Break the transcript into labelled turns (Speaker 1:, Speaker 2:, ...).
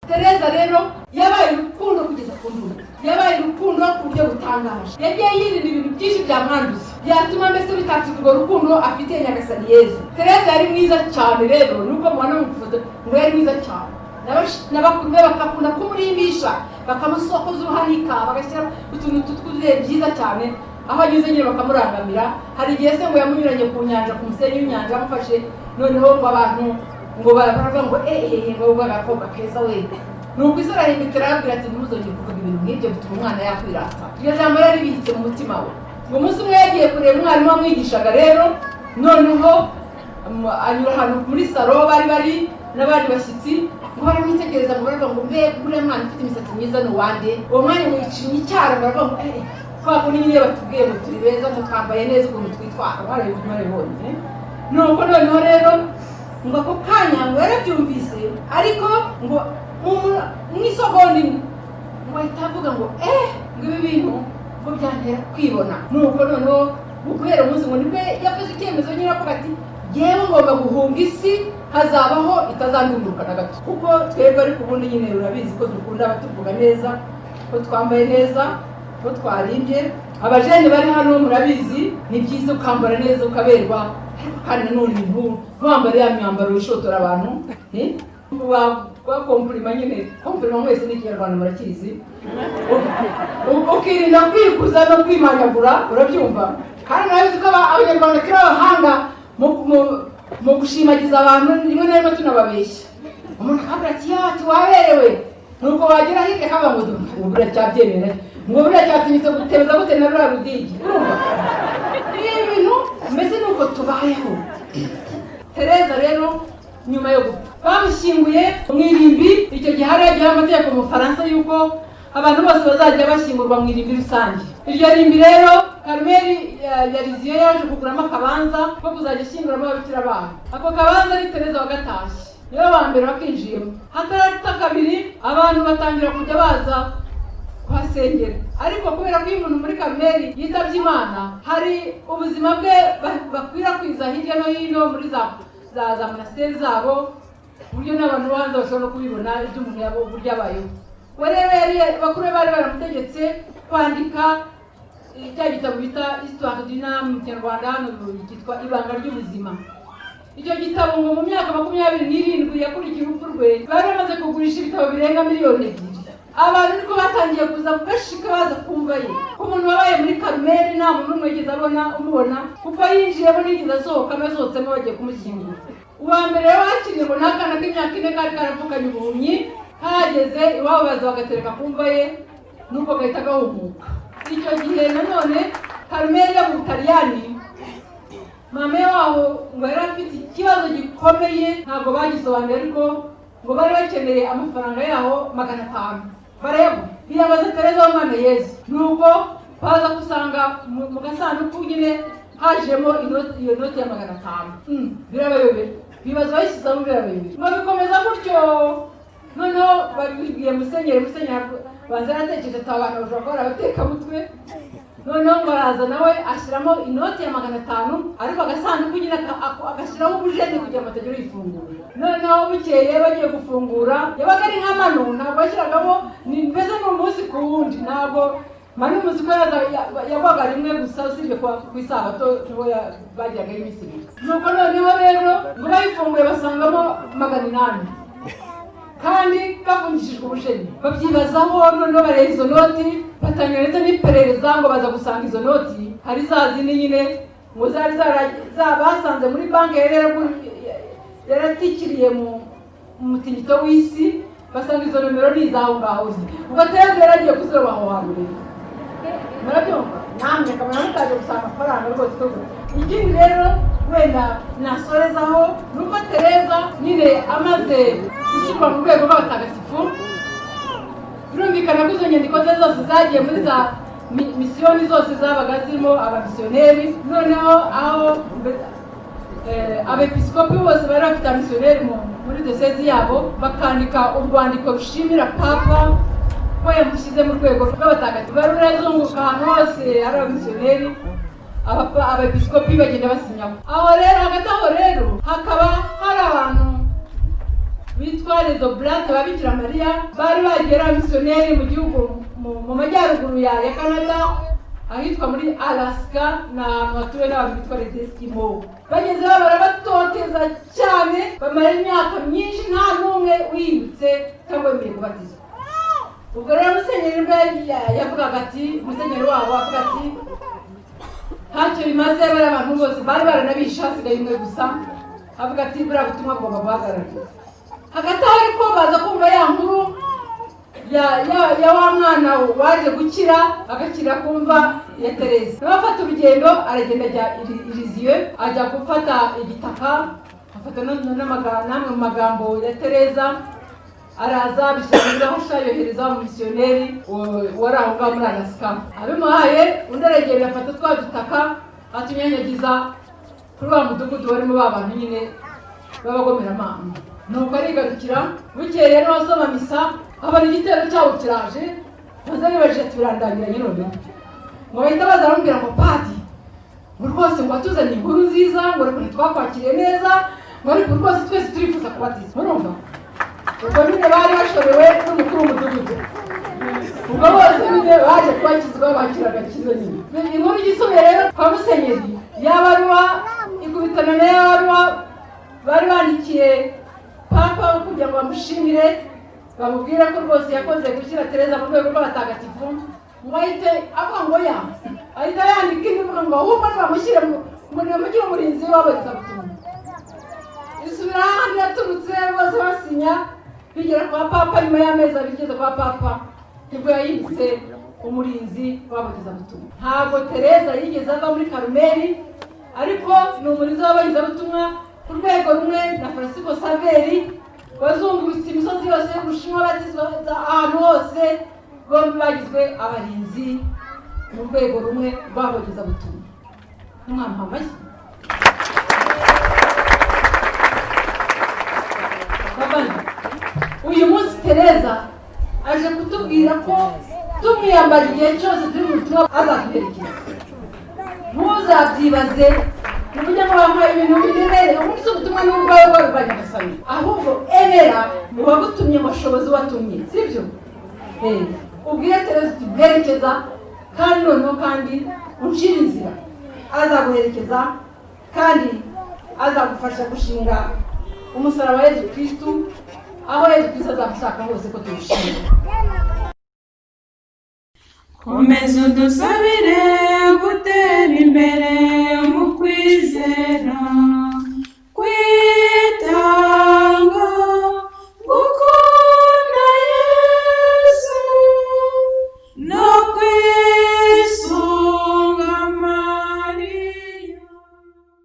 Speaker 1: Tereza rero yabaye urukundo kugeza ku ndunduro, yabaye urukundo ku buryo butangaje. Yagiye yirinda ibintu byinshi byamwanduza, byatuma mbese bitakaza urwo rukundo afitiye Nyagasani Yezu. Tereza yari mwiza cyane rero, nubwo mubona mu ifoto ngo yari mwiza cyane, n'abakuru be bakakunda kumurimbisha, bakamusokoza uruhanika, bagashyira utuntu tw'utuzuye byiza cyane. Aho anyuze nyine bakamurangamira. Hari igihe se ngo yamunyuranye ku nyanja, ku musenyi w'inyanja amufashe, noneho ngo abantu ngo baravuga ngo eee, ngo agakobwa keza we. Nuko isi arahindukira, arababwira ati: "Ntimuzongere kuvuga ibintu nk'ibyo bituma umwana yakwirata." Iryo jambo rero ribitse mu mutima we. Ngo umunsi umwe yagiye kureba umwarimu wamwigishaga rero, noneho anyura ahantu muri salo bari bari n'abandi bashyitsi, ngo baramwitegereza, ngo baravuga ngo: "Mbe uriya mwana ufite imisatsi myiza ni uwande?" Uwo mwanya ngo yicinya icyara, baravuga ngo: "Eh." Kwa kundi nyine batubwiye ngo turi beza, ngo twambaye neza, ukuntu twitwara barabibonye. Nuko noneho rero ngo ako kanya ngo yarabyumvise, ariko ngo mu isogonda imwe ngo ahita avuga ngo: "Eh," ngo "ibi bintu ngo byantera kwibona." Nuko noneho guhera umunsi ngo nibwo yafashe icyemezo nyine, avuga ati: "Yewe, ngomba guhunga isi, hazabaho itazandunguruka na gato." Kuko twebwe ariko ubundi nyine urabizi ko dukunda abatuvuga neza, ko twambaye neza, ko twarimbye. Abajene bari hano murabizi, ni byiza ukambara neza ukaberwa, ariko kandi nanone ntiwambare ya myambaro ishotora abantu. Ba compliment nyine, compliment mwese n'ikinyarwanda murakizi. Ukirinda kwikuza no kwimanyagura, urabyumva? Kandi murabizi ko Abanyarwanda turi abahanga mu gushimagiza abantu, rimwe na rimwe tunababeshya. Umuntu akabwira ati: "Ya," ati: "waberewe." Nuko wagera hirya akaba ngo buriya cyabyemera, ngo buriya cyatinyutse gutebeza gute na ruriya rudigi. Urumva ni ibintu mbese ni uko tubayeho. Tereza rero nyuma yo gupfa bamushyinguye mu irimbi. Icyo gihe hari hagiyeho amategeko mu Bufaransa yuko abantu bose bazajya bashyingurwa mu irimbi rusange. Iryo rimbi rero, Karumeli ya Lisieux yaje kuguramo akabanza ko kuzajya ashyinguramo ababikira babo. Ako kabanza ni Tereza wagatashye, niwe wa mbere wakinjiyemo. Hatarata kabiri abantu batangira kujya baza kuhasengera, ariko kubera ko iyo umuntu muri Karumeli yitabye Imana, hari ubuzima bwe bakwirakwiza hirya no hino muri za monasiteri zabo, ku buryo n'abantu bo hanze bashobora no kubibona ibyo umuntu yaba uburyo abayeho. We rero yari bakuru be bari baramutegetse kwandika cya gitabo bita Histoire d'une âme, mu Kinyarwanda hano cyitwa Ibanga ry'Ubuzima. Icyo gitabo ngo mu myaka 27 yakurikiye urupfu rwe bari bamaze kugurisha ibitabo birenga miliyoni 2. Abantu niko batangiye kuza bashika baza kumva ye, ko umuntu wabaye muri Karumeli nta muntu n'umwe wigeze abona umubona, kuko yinjiyemo ntiyigeze asohokamo, yasohotsemo bagiye kumushyingura. Uwa mbere rero wakiriye ngo ni akana k'imyaka 4 kari karavukanye ubuhumyi, kahageze iwabo baza bagatereka ku mva ye, nuko gahita gahumuka. Icyo gihe nanone Karumeli yo mu Butaliyani, mama waho ngo yari afite ikibazo gikomeye, ntabwo bagisobanuye, ariko ngo bari bakeneye amafaranga yaho 500, barayabura, biyabaza Tereza w'Umwana Yezu. Nuko baza gusanga mu gasanduku nyine hajemo iyo noti ya 500. Birabayobera, bibaza bayishyizamo, birabayobera, ngo bikomeza gutyo. Noneho babibwiye musenyeri, musenyeri banza yaratekereje ati: "Abantu bashobora kuba ari abatekamutwe." Noneho ngo araza nawe ashyiramo inoti ya 500, ariko agasanduku nyine agashyiraho ubujeni kugira ngo atagira uyifungura. Noneho bukeye bagiye gufungura, yabaga ari nka manu, ntabwo yashyiragamo, ni mbese ni umunsi ku wundi. Ntabwo manu umunsi ko yagwaga rimwe gusa, usibye ku isabato niho bagiragaho iminsi 2. Nuko noneho rero ngo bayifunguye basangamo 800 kandi gafungishijwe ubusheni. Babyibazaho, noneho bareba izo noti, batangira ndetse n'iperereza, ngo baza gusanga izo noti hari za zindi nyine ngo zari basanze muri banki yari yaratikiriye mu mutingito w'isi, basanga izo nomero ni izaho ngaho. Ubwo Tereza yari agiye kuziroba aho hantu rero, murabyumva namwe, kabona mutaje gusaba amafaranga rwose. Koko ikindi rero wenda nasorezaho ni uko Tereza nyine amaze gushyirwa mu rwego rw'abatagatifu, birumvikana ko izo nyandiko ze zose zagiye muri za misiyoni zose zabaga zirimo abamisiyoneri. Noneho aho abepiskopi bose bari bafite abamisiyoneri muri diyosezi yabo, bakandika urwandiko rushimira Papa ko yamushyize mu rwego rw'abatagatifu. Barurazunguka ahantu hose hari abamisiyoneri, abepiskopi bagenda basinyaho. Aho rero, hagati aho rero, hakaba hari abantu Bitwa les Oblates ba Bikira Mariya, bari bagiye ari abamisiyoneri mu gihugu mu majyaruguru ya Canada, ahitwa muri Alaska, ni ahantu hatuwe n'abantu bitwa les Eskimo. Bagezeho barabatoteza cyane, bamara imyaka myinshi nta n'umwe wihindutse cyangwa wemeye kubatizwa. Ubwo rero musenyeri nibwo yavugaga ati, musenyeri wabo avuga ati: "Ntacyo bimaze, bariya abantu bose bari baranabishe, hasigaye umwe gusa." Avuga ati: "Buriya butumwa bugomba guhagarara." Hagati aho ariko baza kumva ya nkuru ya wa mwana waje gukira, agakira kumva ya Tereza. Nawe afata urugendo, aragenda ajya i Lisieux, ajya gufata igitaka, afata n'amwe mu magambo ya Tereza, araza abishyira muri bahasha, yohereza umumisiyoneri wari aho ngaho muri Alaska. Abimuhaye, undi aragenda afata twa dutaka, atunyanyagiza kuri wa mudugudu warimo ba bantu nyine b'abagomeramana. Nuko arigarukira. Bukeye rero asoma misa, abona igitero cyabo kiraje. Maze aribajije ati: "Birandangiranye noneho." Ngo bahita baza baramubwira ngo: "Padi," ngo, "rwose ngo watuzaniye inkuru nziza," ngo, "reka ntitwakwakiriye neza," ngo, "ariko rwose twese turifuza kubatizwa." Murumva, ubwo nyine bari bashorewe n'umukuru w'umudugudu. Ubwo bose nyine baje kubakizwa, bakira agakiza nyine. Inkuru igisubiye rero kwa musenyeri, yabaruwa ikubitana na yabaruwa bari bandikiye Papa kugira ngo bamushimire, bamubwire ko rwose yakoze gushyira Tereza mu rwego rw'abatagatifu. Ngo ahite avuga ngo ya ahita yandika indi ivuga ngo ahubwo nibamushyire ngo nibamushyire umurinzi w'abogezabutumwa. Isubira ahandi yaturutse, bose basinya, bigera kwa Papa. Nyuma y'amezi 2 igeze kwa Papa, nibwo yahindutse umurinzi w'abogezabutumwa. Ntabwo Tereza yigeze ava muri Karumeli, ariko ni umurinzi w'abogezabutumwa ku rwego rumwe na Francisco Saveri wazungurutse imisozi yose y'Ubushinwa, batizwa ahantu hose. Bombi bagizwe abarinzi mu rwego rumwe rw'abogezabutumwa. Ntimwamuha amashyi? Bavandi, uyu munsi Tereza aje kutubwira ko tumwiyambara igihe cyose turi mu butumwa, azaduherekeza. Ntuzabyibaze ntujye ngo bamuha ibintu biremereye. Ubundi si ubutumwa ni ubwawe bwawe bwa Nyagasani, ahubwo emera uwagutumye, amashobozi watumye, sibyo? Ubwire Tereza uti: "Bwerekeza, kandi noneho kandi uncire inzira." Azaguherekeza kandi azagufasha gushinga umusaraba wa Yezu Kristu aho Yezu Kristu azagushaka hose ko tuwushinga.
Speaker 2: Komeza udusabire gutera imbere mu kwizera.